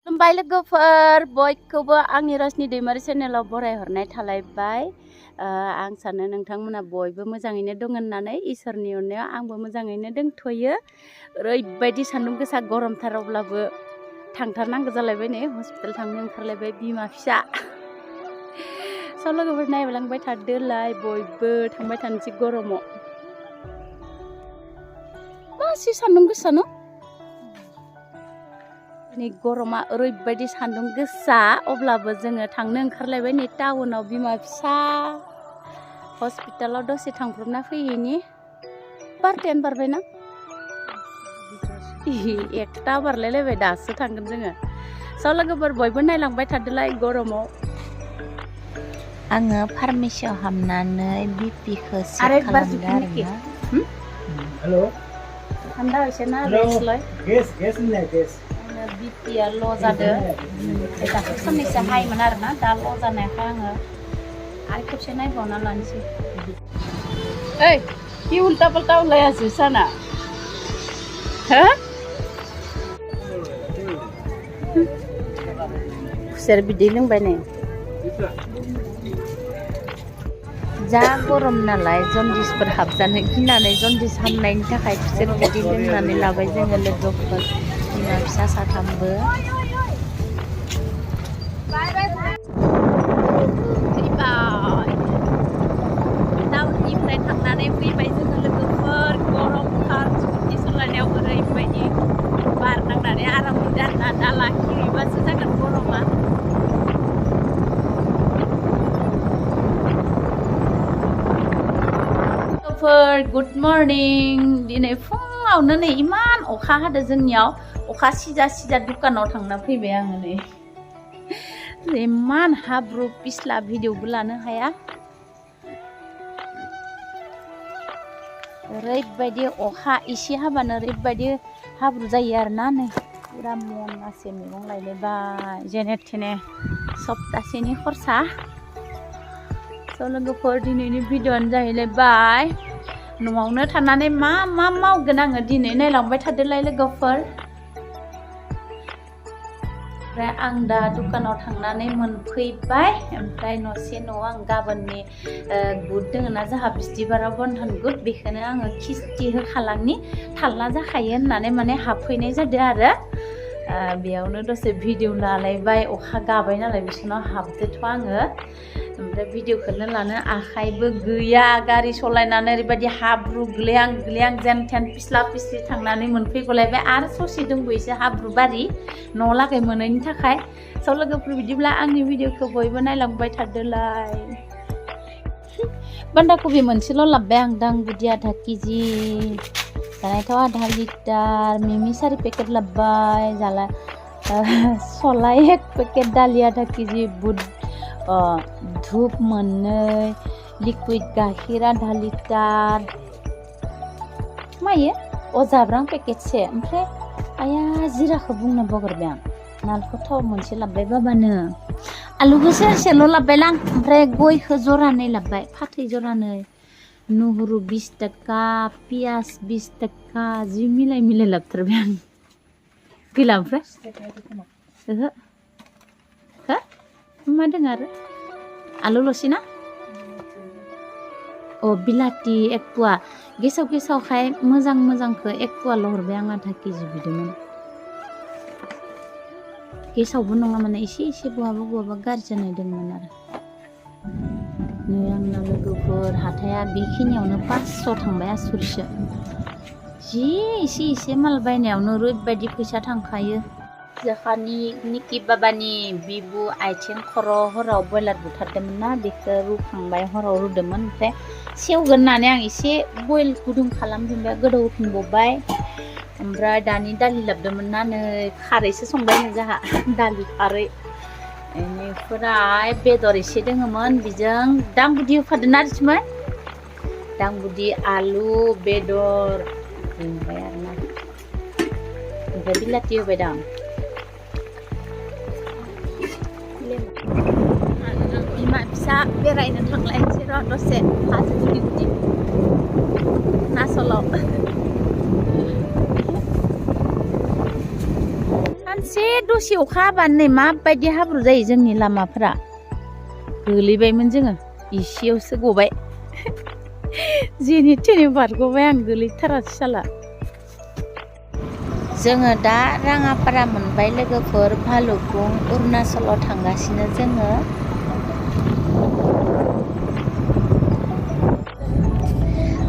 खुलुमबाय लोगोफोर बयखौबो आंनि रसनि दैमारि चेनेलाव बरायहरनाय थालायबाय। आं सानो नोंथांमोना बयबो मोजाङैनो दङ होननानै इसोरनि अननायाव आंबो मोजाङैनो दंथ'यो। ओरैबायदि सान्दुं गोसा गरमथार अब्लाबो थांथारनांगौ जालायबाय नै हस्पिटाल थांनो ओंखारलायबाय बिमा फिसा। स' लोगोफोर नायलांबाय थादोलाय बयबो थांबाय थानोसै गरमाव। मासि सान्दुं गोसा न'? नै गरमा ओरैबायदि सान्दुं गोसा अब्लाबो जोङो थांनो ओंखारलायबाय नै टाउनाव बिमा फिसा हस्पिटालाव दसे थांब्रबना फैयैनि। बारथायानो बारबायना? एकथा बारलायलायबाय दासो थांगोन जोङो। स' लोगोफोर बयबो नायलांबाय थादोलाय गरमाव। आङो फार्मेसियाव हाबनानै बिपिखौ चेक खालामदों आरोना। हेलो थान्दा एसे ना रेस्टलाय। गेस नहीं गेस बिपिया ल' जादों। दाख्लै साननैसो हाइमोन आरोना दा ल' जानायखाय आङो आरो खेबसे नायबावना लानोसै। ओइ कि उल्टा पाल्टा उलायासै साना हो? खुसेर बिदै लोंबाय नै। जा गरम नालाय जन्दिसफोर हाबजानो गिनानै जन्दिस हामनायनि थाखाय खुसेर बिदै लोंनानै लाबाय जोङो लोगोफोर बिमा फिसा साथामबो। टाउननिफ्राय थांनानै फैबाय जोङो लोगोफोर गरमथार स्कुटि सालायनायाव ओरैबायदि बार नांनानै आराम मोनदों आरोना दा लाखिहैबासो जागोन गरमा। गुड मर्निं दिनै फुङावनो नै इमान अखा हादों जोंनियाव। अखा सिजा सिजा दुखानाव थांना फैबाय आङो नै। इमान हाब्रु पिस्ला भिडिअबो लानो हाया। ओरैबायदि अखा एसे हाबानो ओरैबायदि हाब्रु जायो आरोना नै पुरा मनासे मैगं लायलायबाय जेने थेने सप्तासेनि खरसा। स' लोगोफोर दिनैनि भिडिअ'आनो जाहैलायबाय न'आवनो थानानै मा मा मावगोन आङो दिनै नायलांबाय थादोलाय लोगोफोर। ओमफ्राय आं दा दुखानाव थांनानै मोनफैबाय। ओमफ्राय न'आव आं गाबोननि बुट दोङो ना जोंहा बिस्थिबाराव बन्धन बुट बेखौनो आङो खिस्ति होखालांनि थाल्ला जाखायो होननानै माने हाबफैनाय जादों आरो। बेयावनो दसे भिडिअ लालायबाय अखा गाबाय नालाय बिसोरनाव हाबदोथ' आङो। ओमफ्राय भिडिअखौनो लानो आखाइबो गैया गारि सालायनानै ओरैबायदि हाब्रु ग्लेयां ग्लेयां जेन थेन फिस्ला फिस्लि थांनानै मोनफैगलायबाय आरो ससे दंबावोसो हाब्रु बारि न' लागै मोनैनि थाखाय। स' लोगोफोर बिदिब्ला आंनि भिडिअखौ बयबो नायलांबाय थादोलाय। बान्दा कबि मोनसेल' लाबोबाय आं दांबुदि आधा केजि जानायथाव आधा लिटार मिमि 4 पेकेट लाबोबाय जाला सलाय 1 पेकेट दालि आधा केजि बुट धुप 2 लिक्विड गाइखेर आधा लिटार मायो जाब्रां पेकेटसे। ओमफ्राय आया जिराखौ बुंनो बावगारबाय आं नालेंखर थाव मोनसे लाबोबाय बाबानो आलुखौ सेरसेल' लाबोबायलां। ओमफ्राय गयखौ जरानै लाबोबाय फाथै जरानै नुहुरु 20 थाखा पियास 20 थाखा जि मिलाय मिलाय लाबोथारबाय आं। गैला ओमफ्राय ओहो हो मा दङ आरो आलुल'सै ना? बिलाथि 1 पुवा गेसाव गेसावखाय मोजां मोजांखौ 1 पुवाल' हरबाय आं आधा केजि बिदोंमोन। गेसावबो नङा माने एसे एसे बहाबा बहाबा गाज्रि जानाय दंमोन आरो। नै आंना लोगोफोर हाथाया बेखिनियावनो 500 थांबाय आसुरिसो। जि एसे एसे माल बायनायावनो ओरैबायदि फैसा थांखायो। जोंहानि निकि बाबानि बिबु आथिं खर' हराव बयलार बुथारदोंमोन ना बेखौ रुखांबाय हराव रुदोंमोन। ओमफ्राय सेवगोन होननानै आं एसे बयल गुदुं खालामफिनबाय गोदौ होफिनबावबाय। ओमफ्राय दानि दालि लाबोदोंमोन ना नै खारैसो संबायनो जोंहा दालि खारै। बेनिफ्राय बेदर एसे दङमोन बेजों दांबुदि होफादों आरोखिमोन दांबुदि आलु बेदर होबाय आरोना। ओमफ्राय बिलाथि होबाय दां। बिमा फिसा बेरायनो थांलायनोसै र' दसे हाजो गुदि गुदि नासलाव। सानसे दसे अखा हाबानो नै माबायदि हाब्रु जायो जोंनि लामाफोरा गोलैबायमोन जोङो इसेयावसो गबाय जेने थेने बारग'बाय आं गोलैथारासै साला जोङो दा राङापारा मोनबाय लोगोफोर भालुकबुं अरुणाचलाव थांगासिनो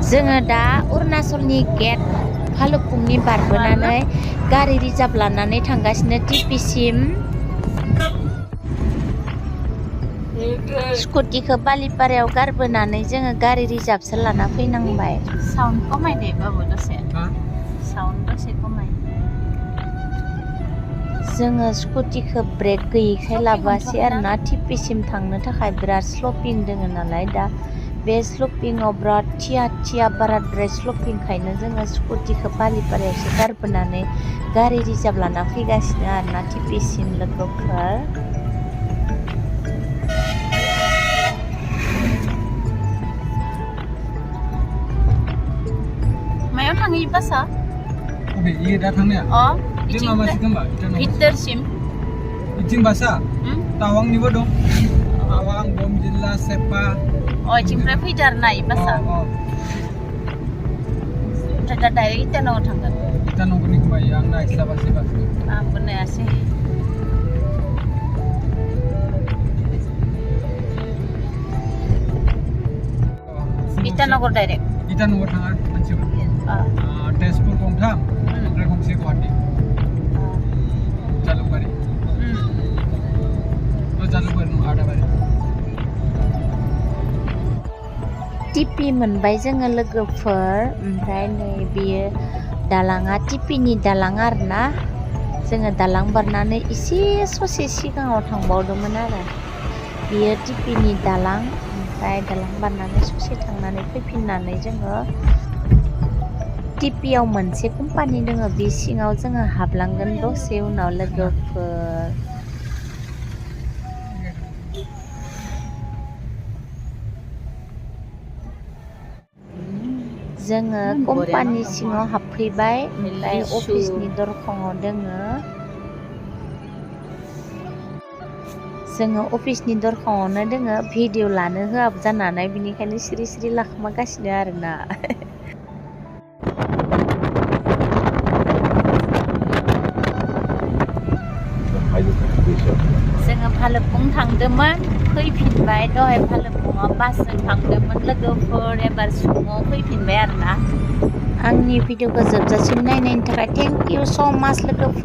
जोङो दा अरुणाचलनि गेट भालुकबुंनि बारबोनानै गारि रिजार्भ लानानै थांगासिनो टिपिसिम स्कुटिखौ बालिपारायाव गारबोनानै जोङो गारि रिजार्भसो लाना फैनांबाय साउन्ड खमायदे बाबु दसे साउन्ड दसे खमाय जोङो स्कुटिखौ ब्रेक गैयैखाय लाबोआसै आरोना टिपिसिम थांनो थाखाय बिराद स्लपिं दोङो नालाय दा बे स्लपिङाव बिराद थिया बाराद्राय स्लपिंखायनो जोङो स्कुटिखौ बालिपारायावसो गारबोनानै गारि रिजार्भ लाना फैगासिनो आरोना टिपिसिम लोगोफोर मायाव थाङो इ बासा अबे इयो दा थांनाया अ बे माबासिम होमबा भितरसिम इथिं बासा टावांनिबो दं टावां बमदिल्ला सेपा अ इथिंनिफ्राय फैदो आरो ना इ बासा ओमफ्राय दा डाइरेक्ट इटानगाव थांगोन इटानगरनि खोमा इयो आं नायस्लाबासै बासखौ आंबो नायासै इटानगर डाइरेक्ट इटानगर थाङा मानसिफोर तेजपुर गंथाम ओमफ्राय गंसे गुवाहाटि जालुकबारि जालुकबारि नङा आदाबारि टिपि मोनबाय जोङो लोगोफोर ओमफ्राय नै बेयो दालाङा टिपिनि दालां आरोना जोङो दालां बारनानै एसे ससे सिगाङाव थांबावदोंमोन आरो बेयो टिपिनि दालां ओमफ्राय दालां बारनानै ससे थांनानै फैफिननानै जोङो टिपियाव मोनसे कम्पानि दङ बे सिङाव जोङो हाबलांगोन दसे उनाव लोगोफोर जोङो कम्पानि सिङाव हाबफैबाय ओमफ्राय अफिसनि दरखङाव दोङो जोङो अफिसनि दरखङावनो दोङो भिडिअ लानो होआबो जानानै बिनिखायनो सिरि सिरि लाखोमागासिनो आरोना जोङो भालुकबुं थांदोंमोन फैफिनबाय दहाय भालुकबुङाव बासजों थांदोंमोन लोगोफोर एबार सुङाव फैफिनबाय आरोना आंनि भिडिअखौ जोबजासिम नायनायनि थाखाय थेंक इउ स' माच लोगोफोर